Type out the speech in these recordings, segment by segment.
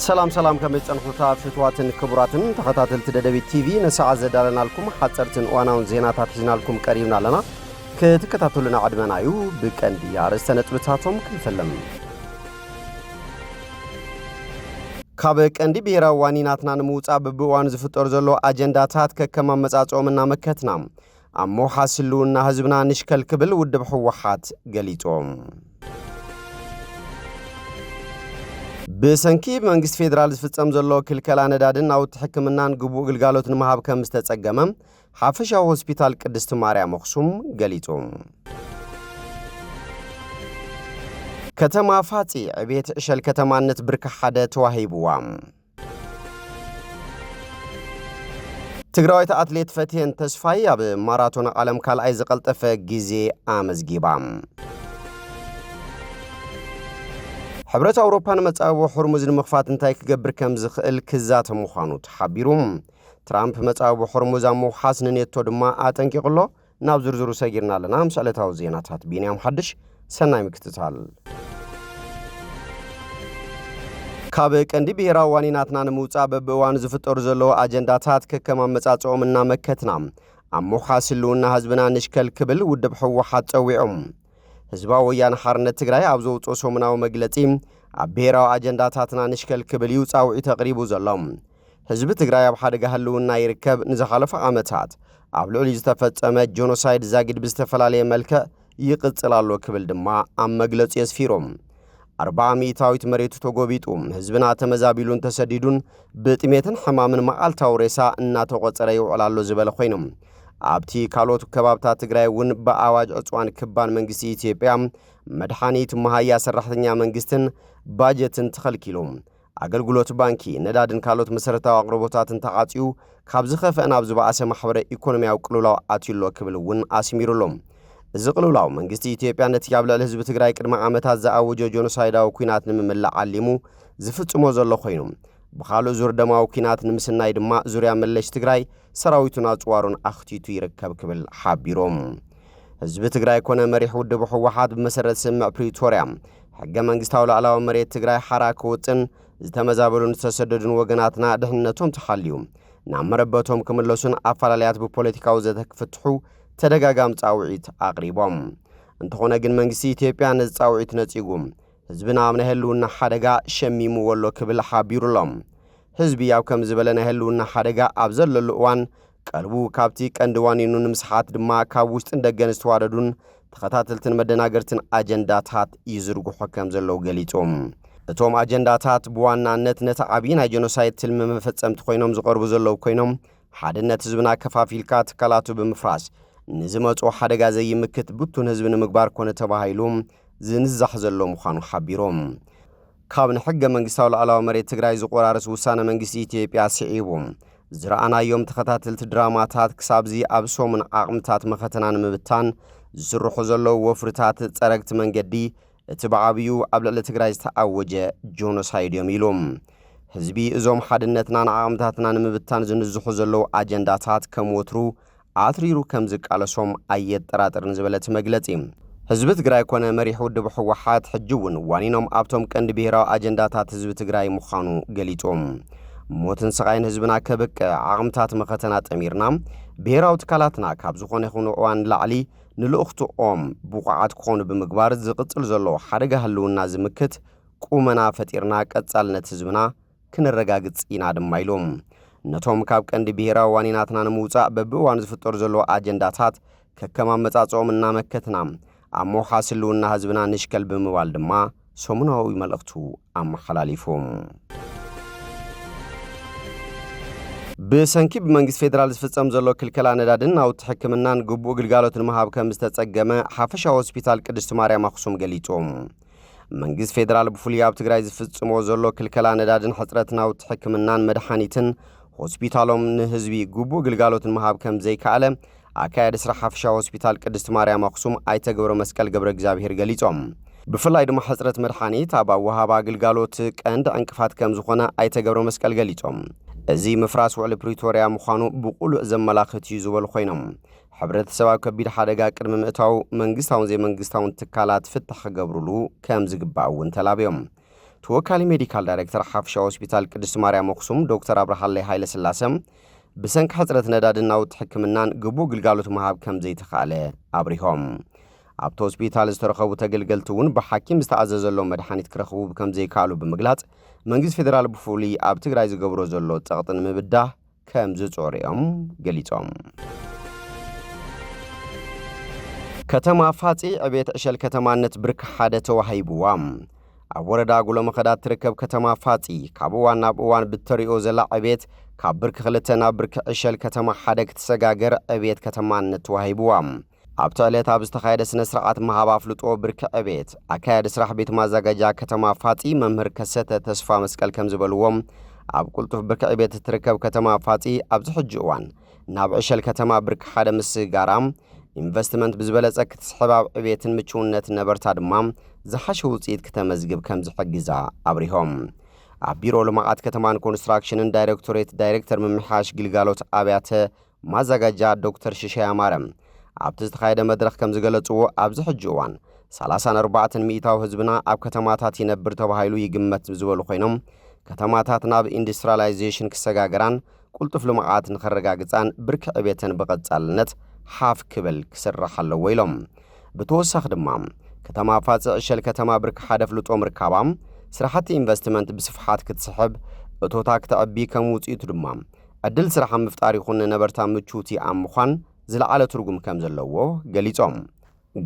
ሰላም ሰላም፣ ከመይ ጸንኹታ ፍትዋትን ክቡራትን ተኸታተልቲ ደደቢት ቲቪ? ንሰዓት ዘዳለናልኩም ሓጸርትን እዋናውን ዜናታት ሒዝናልኩም ቀሪብና ኣለና። ክትከታተሉና ዕድመና እዩ። ብቀንዲ ኣርእስተ ነጥብታቶም ክንፈለም። ካብ ቀንዲ ብሄራዊ ዋኒናትና ንምውጻእ በብእዋኑ ዝፍጠሩ ዘሎ ኣጀንዳታት ከከም ኣመጻጽኦም እናመከትና፣ ኣብ ምውሓስ ህልውና ህዝብና ንሽከል ክብል ውድብ ህወሓት ገሊጹ። ብሰንኪ ብመንግስቲ ፌዴራል ዝፍጸም ዘሎ ክልከላ ነዳድን ናውቲ ሕክምናን ግቡእ ግልጋሎት ንምሃብ ከም ዝተጸገመ ሓፈሻዊ ሆስፒታል ቅድስቲ ማርያም ኣኽሱም ገሊጹ። ከተማ ፋጺ ዕቤት ዕሸል ከተማነት ብርኪ ሓደ ተዋሂብዋ። ትግራዋይቲ ኣትሌት ፈትየን ተስፋይ ኣብ ማራቶን ዓለም ካልኣይ ዝቐልጠፈ ግዜ ኣመዝጊባ። ሕብረት ኣውሮፓ ንመጻብቦ ሆርሙዝ ንምኽፋት እንታይ ክገብር ከም ዝኽእል ክዛተ ምዃኑ ተሓቢሩ። ትራምፕ መጻብቦ ሆርሙዝ ኣብ ምውሓስ ንኔቶ ድማ ኣጠንቂቑ ኣሎ። ናብ ዝርዝሩ ሰጊርና ኣለና። ምስ ዕለታዊ ዜናታት ቢንያም ሓድሽ፣ ሰናይ ምክትታል። ካብ ቀንዲ ብሄራዊ ዋኒናትና ንምውጻእ በብእዋኑ ዝፍጠሩ ዘለዉ ኣጀንዳታት ከከም ኣመጻጽኦም እናመከትና፣ ኣብ ምውሓስ ህልውና ህዝብና ንሽከል ክብል ውድብ ህወሓት ጸዊዖም። ህዝባዊ ወያነ ሓርነት ትግራይ ኣብ ዘውፅኦ ሰሙናዊ መግለጺ፣ ኣብ ብሄራዊ ኣጀንዳታትና ንሽከል ክብል እዩ ጻውዒት ኣቕሪቡ ዘሎ። ህዝቢ ትግራይ ኣብ ሓደጋ ህልውና ይርከብ። ንዝሓለፉ ዓመታት ኣብ ልዕሊኡ ዝተፈጸመ ጆኖሳይድ ዛጊድ ብዝተፈላለየ መልክዕ ይቕጽል ኣሎ ክብል ድማ ኣብ መግለጺ የስፊሩ። ኣርብዓ ሚእታዊት መሬቱ ተጎቢጡ፣ ህዝብና ተመዛቢሉን ተሰዲዱን ብጥሜትን ሕማምን መዓልታዊ ሬሳ እናተቖጸረ ይውዕል ኣሎ ዝበለ ኮይኑ፣ ኣብቲ ካልኦት ከባብታት ትግራይ እውን ብኣዋጅ ዕፅዋን ክባን መንግስቲ ኢትዮጵያ መድሓኒት፣ መሃያ ሰራሕተኛ መንግስትን ባጀትን ተኸልኪሉ፣ ኣገልግሎት ባንኪ፣ ነዳድን ካልኦት መሰረታዊ ኣቕርቦታትን ተዓፅዩ፣ ካብ ዝኸፍአ ናብ ዝበኣሰ ማሕበረ ኢኮኖሚያዊ ቅልውላው ኣትዩ ኣሎ ክብል እውን ኣስሚሩሎም። እዚ ቅልውላው መንግስቲ ኢትዮጵያ ነቲ ኣብ ልዕሊ ህዝቢ ትግራይ ቅድሚ ዓመታት ዝኣወጆ ጆኖሳይዳዊ ኲናት ንምምላእ ዓሊሙ ዝፍጽሞ ዘሎ ኮይኑ፣ ብኻልእ ዙር ደማዊ ኲናት ንምስናይ ድማ ዙርያ መለሽ ትግራይ ሰራዊቱን ኣጽዋሩን ኣኽቲቱ ይርከብ ክብል ሓቢሮም። ህዝቢ ትግራይ ኮነ መሪሕ ውድብ ህወሓት ብመሰረት ስምምዕ ፕሪቶርያ ሕገ መንግስታዊ ላዕላዊ መሬት ትግራይ ሓራ ክውጥን፣ ዝተመዛበሉን ዝተሰደዱን ወገናትና ድሕንነቶም ተሓልዩ ናብ መረበቶም ክምለሱን ኣፈላለያት ብፖለቲካዊ ዘተ ክፍትሑ ተደጋጋሚ ጻውዒት ኣቕሪቦም። እንተኾነ ግን መንግስቲ ኢትዮጵያ ነዚ ጻውዒት ነጺጉ፣ ህዝብና ኣብ ናይ ህልውና ሓደጋ ሸሚምዎ ኣሎ ክብል ሓቢሩ ኣሎ። ህዝቢ ኣብ ከም ዝበለ ናይ ህልውና ሓደጋ ኣብ ዘለሉ እዋን ቀልቡ ካብቲ ቀንዲ ዋኒኑ ንምስሓት ድማ ካብ ውሽጥን ደገን ዝተዋደዱን ተኸታተልትን መደናገርትን ኣጀንዳታት ይዝርግሑ ከም ዘለዉ ገሊጹ። እቶም ኣጀንዳታት ብዋናነት ነቲ ዓብዪ ናይ ጀኖሳይድ ትልሚ መፈጸምቲ ኮይኖም ዝቐርቡ ዘለዉ ኮይኖም፣ ሓድነት ህዝብና ከፋፊልካ ትካላቱ ብምፍራስ ንዝመጽኦ ሓደጋ ዘይምክት ብቱን ህዝቢ ንምግባር ኮነ ተባሂሉ ዝንዛሕ ዘሎ ምዃኑ ሓቢሮም። ካብ ንሕገ መንግስታዊ ሉዓላዊ መሬት ትግራይ ዝቆራርስ ውሳነ መንግስቲ ኢትዮጵያ ስዒቡ ዝረኣናዮም ተኸታተልቲ ድራማታት ክሳብዚ ኣብ ሰሙን ዓቕምታት መኸተና ንምብታን ዝስርሑ ዘለዉ ወፍርታት ጸረግቲ መንገዲ እቲ ብዓብዩ ኣብ ልዕሊ ትግራይ ዝተኣወጀ ጆኖሳይድ እዮም ኢሉ። ህዝቢ እዞም ሓድነትናን ዓቕምታትና ንምብታን ዝንዝሑ ዘለዉ ኣጀንዳታት ከም ወትሩ ኣትሪሩ ከም ዝቃለሶም ኣየጠራጥርን ዝበለ እቲ መግለጺ፣ ህዝቢ ትግራይ ኮነ መሪሕ ውድብ ህወሓት ሕጂ እውን ዋኒኖም ኣብቶም ቀንዲ ብሄራዊ ኣጀንዳታት ህዝቢ ትግራይ ምዃኑ ገሊጹ። ሞትን ስቓይን ህዝብና ከብቅዕ ዓቕምታት መኸተና ጠሚርና ብሄራዊ ትካላትና ካብ ዝኾነ ይኹን እዋን ንላዕሊ ንልእኽትኦም ብቑዓት ክኾኑ ብምግባር ዝቕጽል ዘሎ ሓደጋ ህልውና ዝምክት ቁመና ፈጢርና ቀጻልነት ህዝብና ክነረጋግጽ ኢና ድማ ኢሉ። ነቶም ካብ ቀንዲ ብሄራዊ ዋኒናትና ንምውጻእ በብእዋኑ ዝፍጠሩ ዘለዉ ኣጀንዳታት ከከም ኣመጻጽኦም እናመከትና ኣብ ምውሓስ ህልውና ህዝብና ንሽከል ብምባል ድማ ሰሙናዊ መልእኽቱ ኣመሓላሊፉ። ብሰንኪ ብመንግስቲ ፌዴራል ዝፍጸም ዘሎ ክልከላ ነዳድን ናውቲ ሕክምናን ግቡእ ግልጋሎት ንምሃብ ከም ዝተጸገመ ሓፈሻዊ ሆስፒታል ቅድስቲ ማርያም ኣኽሱም ገሊጹ። መንግስቲ ፌዴራል ብፍሉይ ኣብ ትግራይ ዝፍጽሞ ዘሎ ክልከላ ነዳድን ሕጽረት ናውቲ ሕክምናን መድሓኒትን ሆስፒታሎም ንህዝቢ ግቡእ ግልጋሎት ንምሃብ ከም ዘይከኣለ ኣካያዲ ስራሕ ሓፈሻዊ ሆስፒታል ቅድስቲ ማርያም ኣኽሱም ኣይተ ገብረ መስቀል ገብረ እግዚኣብሔር ገሊጾም። ብፍላይ ድማ ሕጽረት መድሓኒት ኣብ ኣወሃባ ግልጋሎት ቀንዲ ዕንቅፋት ከም ዝኾነ ኣይተ ገብረ መስቀል ገሊጾም። እዚ ምፍራስ ውዕሊ ፕሪቶርያ ምዃኑ ብቑሉዕ ዘመላኽት እዩ ዝበሉ ኮይኖም፣ ሕብረተሰብ ኣብ ከቢድ ሓደጋ ቅድሚ ምእታው መንግስታውን ዘይመንግስታውን ትካላት ፍታሕ ክገብሩሉ ከም ዝግባእ እውን ተላብዮም። ተወካሊ ሜዲካል ዳይሬክተር ሓፈሻዊ ሆስፒታል ቅድስቲ ማርያም ኣኽሱም ዶክተር ኣብርሃለይ ሃይለስላሰ፣ ብሰንኪ ሕጽረት ነዳድን ናውቲ ሕክምናን ግቡእ ግልጋሎት ምሃብ ከም ዘይተኻእለ ኣብሪሆም። ኣብቲ ሆስፒታል ዝተረኸቡ ተገልገልቲ እውን ብሓኪም ዝተኣዘዘሎም መድሓኒት ክረኽቡ ከም ዘይከኣሉ ብምግላጽ፣ መንግስቲ ፌደራል ብፍሉይ ኣብ ትግራይ ዝገብሮ ዘሎ ጸቕጢ ንምብዳህ ከም ዝጾሩ እዮም ገሊጾም። ከተማ ፋጺ ዕቤት ዕሸል ከተማነት ብርኪ ሓደ ተዋሂብዋ። ኣብ ወረዳ ጉሎ መኸዳ እትርከብ ከተማ ፋጺ፣ ካብ እዋን ናብ እዋን ብተሪኦ ዘላ ዕቤት፣ ካብ ብርኪ ክልተ ናብ ብርኪ ዕሸል ከተማ ሓደ ክትሰጋገር ዕቤት ከተማነት ተዋሂብዋ። ኣብቲ ዕለት ኣብ ዝተኻየደ ስነ ስርዓት ምሃብ ኣፍልጦ ብርኪ ዕቤት፣ ኣካያዲ ስራሕ ቤት ማዘጋጃ ከተማ ፋጺ መምህር ከሰተ ተስፋ መስቀል ከም ዝበልዎም፣ ኣብ ቁልጡፍ ብርኪ ዕቤት እትርከብ ከተማ ፋጺ ኣብዚ ሕጂ እዋን ናብ ዕሸል ከተማ ብርኪ ሓደ ምስጋራ፣ ኢንቨስትመንት ብዝበለጸ ክትስሕብ፣ ኣብ ዕቤትን ምችውነትን ነበርታ ድማ ዝሓሸ ውጽኢት ክተመዝግብ ከም ዝሕግዛ ኣብሪሆም። ኣብ ቢሮ ልምዓት ከተማን ኮንስትራክሽንን ዳይሬክቶሬት ዳይሬክተር ምምሕያሽ ግልጋሎት ኣብያተ ማዘጋጃ ዶክተር ሽሻይ ኣማረ ኣብቲ ዝተኻየደ መድረኽ ከም ዝገለጽዎ፣ ኣብዚ ሕጂ እዋን ሰላሳን ኣርባዕተን ሚእታዊ ህዝብና ኣብ ከተማታት ይነብር ተባሂሉ ይግመት ዝበሉ ኮይኖም፣ ከተማታት ናብ ኢንዱስትሪያላይዜሽን ክሰጋገራን ቁልጡፍ ልምዓት ንኸረጋግጻን ብርኪ ዕቤተን ብቐጻልነት ሓፍ ክብል ክስራሕ ኣለዎ ኢሎም። ብተወሳኺ ድማ፣ ከተማ ፋጺ ዕሸል ከተማ ብርኪ ሓደ ኣፍልጦ ምርካባ፣ ስራሕቲ ኢንቨስትመንት ብስፍሓት ክትስሕብ፣ እቶታ ክተዕቢ፣ ከም ውጽኢቱ ድማ ዕድል ስራሕ ኣብ ምፍጣር ይኹን ንነበርታ ምችውቲ ኣብ ምዃን ዝለዓለ ትርጉም ከም ዘለዎ ገሊጾም።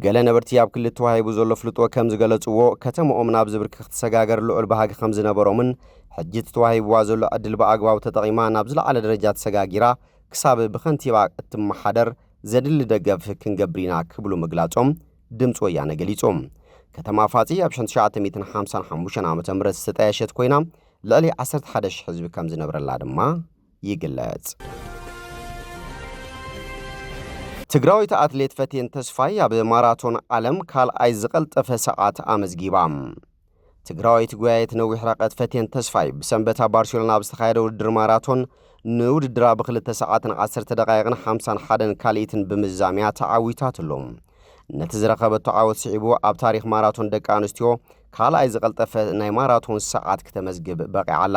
ገለ ነበርቲ ኣብ ክልል ተዋሂቡ ዘሎ ፍልጦ ከም ዝገለጽዎ፣ ከተማኦም ናብ ዝብርኪ ክትሰጋገር ልዑል ባህጊ ከም ዝነበሮምን፣ ሕጂ እቲ ተዋሂብዋ ዘሎ ዕድል ብኣግባቡ ተጠቒማ ናብ ዝለዓለ ደረጃ ተሰጋጊራ ክሳብ ብኸንቲባ እትመሓደር ዘድሊ ደገፍ ክንገብር ኢና ክብሉ ምግላጾም ድምፂ ወያነ ገሊጹ። ከተማ ፋጺ ኣብ ሽሕን ትሽዓተ ሚእትን ሓምሳን ሓሙሽተን ዓመተ ምህረት ዝተጣየሸት ኮይና፣ ልዕሊ ዓሰርተ ሓደ ሺሕ ህዝቢ ከም ዝነብረላ ድማ ይግለጽ። ትግራወይቲ ኣትሌት ፈቴን ተስፋይ ኣብ ማራቶን ዓለም ካልኣይ ዝቐልጠፈ ሰዓት ኣመዝጊባ። ትግራወይቲ ጎያይት ነዊሕ ርሕቀት ፈቴን ተስፋይ ብሰንበት ኣብ ባርሴሎና ኣብ ዝተኻየደ ውድድር ማራቶን ንውድድራ ብክልተ ሰዓትን ዓሰርተ ደቃይቕን ሓምሳን ሓደን ካልኢትን ብምዝዛምያ ተዓዊታትሉ። ነቲ ዝረኸበቶ ዓወት ስዒቡ ኣብ ታሪኽ ማራቶን ደቂ ኣንስትዮ ካልኣይ ዝቐልጠፈ ናይ ማራቶን ሰዓት ክተመዝግብ በቒዓላ።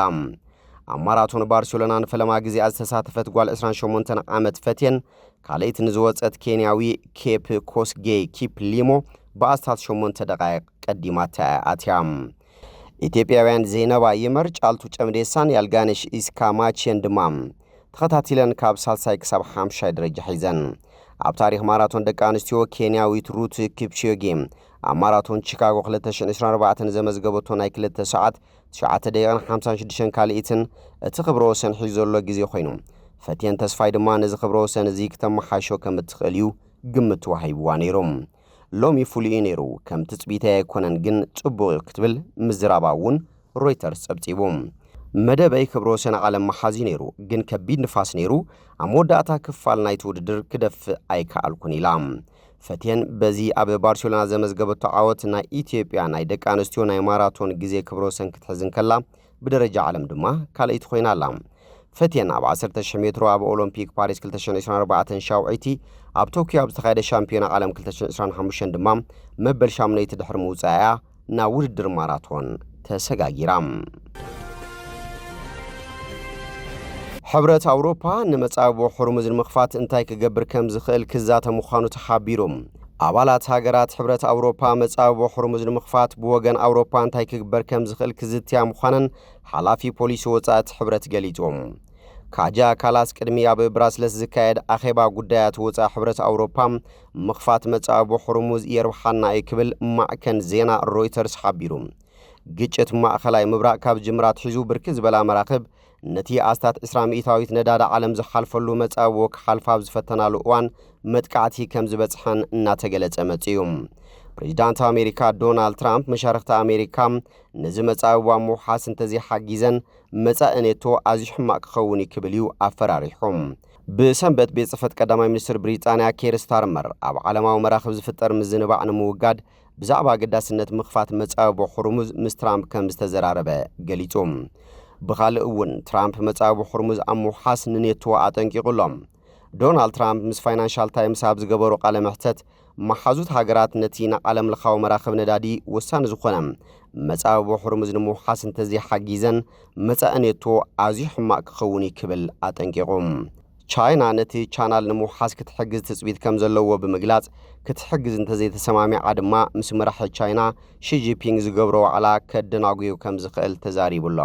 ኣብ ማራቶን ባርሴሎና ንፈለማ ግዜኣ ዝተሳተፈት ጓል ዕስራን ሸሞንተን ዓመት ፈቴን፣ ካልኣይቲ ንዝወጸት ኬንያዊ ኬፕ ኮስጌ ኪፕ ሊሞ ብኣስታት ሸሞንተ ደቓይቕ ቀዲማታ እያ ኣትያ። ኢትዮጵያውያን ዘይነባ ይመር፣ ጫልቱ ጨምዴሳን ያልጋነሽ ኢስካማቼን ድማ ተኸታቲለን ካብ ሳልሳይ ክሳብ ሓምሻይ ደረጃ ሒዘን። ኣብ ታሪኽ ማራቶን ደቂ ኣንስትዮ፣ ኬንያዊት ሩት ኪፕቾጌ ኣብ ማራቶን ቺካጎ ክልተ ሽሕን ዕስራን ኣርባዕተን ዘመዝገበቶ ናይ ክልተ ሰዓት ትሽዓተ ደቂቕን ሓምሳን ሽዱሽተን ካልኢትን እቲ ክብረ ወሰን ሒዙ ዘሎ ግዜ ኮይኑ፣ ፈትየን ተስፋይ ድማ ነዚ ክብረ ወሰን እዚ ክተመሓይሾ ከም እትኽእል እዩ ግምት ተዋሂብዋ ነይሩ። ሎሚ ፍሉይ እዩ ነይሩ፣ ከም ትጽቢተይ ኣይኮነን፣ ግን ጽቡቕ እዩ ክትብል ምዝራባ እውን ሮይተርስ ጸብጺቡ። መደበይ ክብረ ወሰን ዓለም ምሓዝ እዩ ነይሩ፣ ግን ከቢድ ንፋስ ነይሩ፣ ኣብ መወዳእታ ክፋል ናይቲ ውድድር ክደፍእ ኣይከኣልኩን ኢላ። ፈትየን በዚ ኣብ ባርሴሎና ዘመዝገበቶ ዓወት ናይ ኢትዮጵያ ናይ ደቂ ኣንስትዮ ናይ ማራቶን ግዜ ክብረ ወሰን ክትሕዝ እንከላ፣ ብደረጃ ዓለም ድማ ካልኣይቲ ኮይና ኣላ። ፈትየን ኣብ ዓሰርተ ሺሕ ሜትሮ ኣብ ኦሎምፒክ ፓሪስ ክልተ ሽሕን ዕስራን ኣርባዕተን ሻውዒቲ፣ ኣብ ቶኪዮ ኣብ ዝተኻየደ ሻምፒዮና ዓለም ክልተ ሽሕን ዕስራን ሓሙሽተን ድማ መበል ሻሙነይቲ ድሕሪ ምውጻኣ እያ ናብ ውድድር ማራቶን ተሰጋጊራ። ሕብረት ኣውሮፓ ንመጻብቦ ሆርሙዝ ንምኽፋት እንታይ ክገብር ከም ዝኽእል ክዛተ ምዃኑ ተሓቢሩ። ኣባላት ሃገራት ሕብረት ኣውሮፓ መጻብቦ ሆርሙዝ ንምኽፋት ብወገን ኣውሮፓ እንታይ ክግበር ከም ዝኽእል ክዝትያ ምዃነን ሓላፊ ፖሊሲ ወጻኢ እቲ ሕብረት ገሊጹ። ካጃ ካላስ ቅድሚ ኣብ ብራስለስ ዝካየድ ኣኼባ ጉዳያት ወጻኢ ሕብረት ኣውሮፓ፣ ምኽፋት መጻብቦ ሆርሙዝ የርብሓና እዩ ክብል ማዕከን ዜና ሮይተርስ ሓቢሩ። ግጭት ማእኸላይ ምብራቕ ካብ ጅምራ ኣትሒዙ ብርክት ዝበላ መራኽብ ነቲ ኣስታት ዕስራ ሚእታዊት ነዳዲ ዓለም ዝሓልፈሉ መጻብቦ ክሓልፋ ኣብ ዝፈተናሉ እዋን መጥቃዕቲ ከም ዝበጽሐን እናተገለጸ መጺኡ። ፕሬዚዳንት ኣሜሪካ ዶናልድ ትራምፕ መሻርኽቲ ኣሜሪካ ነዚ መጻብቦ ኣብ ምውሓስ እንተዘይሓጊዘን መጻኢ ኔቶ ኣዝዩ ሕማቕ ክኸውን እዩ ክብል እዩ ኣፈራሪሑ። ብሰንበት ቤት ጽሕፈት ቀዳማይ ሚኒስትር ብሪጣንያ ኬር ስታርመር ኣብ ዓለማዊ መራኽብ ዝፍጠር ምዝንባዕ ንምውጋድ ብዛዕባ ኣገዳስነት ምኽፋት መጻብቦ ሆርሙዝ ምስ ትራምፕ ከም ዝተዘራረበ ገሊጹ። ብኻልእ እውን ትራምፕ መጻብቦ ሆርሙዝ ኣብ ምውሓስ ንኔቶ ኣጠንቂቑ ኣሎ። ዶናልድ ትራምፕ ምስ ፋይናንሻል ታይምስ ኣብ ዝገበሮ ቃለ መሕተት፣ መሓዙት ሃገራት ነቲ ንዓለም ለኻዊ መራኽብ ነዳዲ ወሳኒ ዝኾነ መጻብቦ ሕርሙዝ ንምውሓስ እንተዘይሓጊዘን፣ መጻኢ ኔቶ ኣዝዩ ሕማቕ ክኸውን እዩ ክብል ኣጠንቂቑ። ቻይና ነቲ ቻናል ንምውሓስ ክትሕግዝ ትጽቢት ከም ዘለዎ ብምግላጽ፣ ክትሕግዝ እንተዘይተሰማሚዓ ድማ ምስ መራሒ ቻይና ሺ ጂንፒንግ ዝገብሮ ዋዕላ ከደናጉዮ ከም ዝኽእል ተዛሪቡ ኣሎ።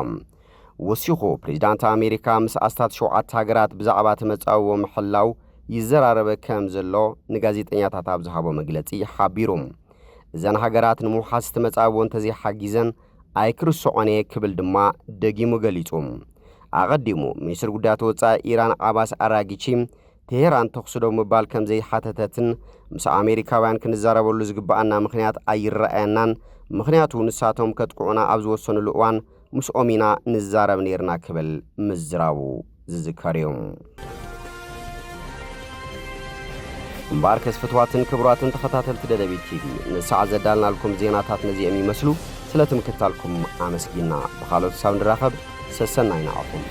ወሲኹ፣ ፕሬዚዳንት ኣሜሪካ ምስ ኣስታት ሸውዓተ ሃገራት ብዛዕባ እቲ መጻብቦ ምሕላው ይዘራረበ ከም ዘሎ ንጋዜጠኛታት ኣብ ዝሃቦ መግለጺ ሓቢሩ። እዘን ሃገራት ንምውሓስ እቲ መጻብቦ እንተዘይሓጊዘን ኣይክርስዖን እየ ክብል ድማ ደጊሙ ገሊጹ። ኣቐዲሙ፣ ሚኒስትር ጉዳያት ወጻኢ ኢራን ዓባስ ኣራጊቺ፣ ቴሄራን ተኹሲ ዶ ምባል ከም ዘይሓተተትን ምስ ኣሜሪካውያን ክንዛረበሉ ዝግብኣና ምኽንያት ኣይረኣየናን፣ ምኽንያቱ ንሳቶም ከጥቅዑና ኣብ ዝወሰኑሉ እዋን ምስኦም ኢና ንዛረብ ነይርና ክብል ምዝራቡ ዝዝከር እዩ። እምበኣርከስ ፍትዋትን ክቡራትን ተኸታተልቲ ደደቢት ቲቪ፣ ንሰዓት ዘዳልናልኩም ዜናታት ነዚኦም ይመስሉ። ስለ ትምክታልኩም ኣመስጊና። ብኻልኦት ክሳብ ንራኸብ፣ ሰሰናይ ንዓኹም።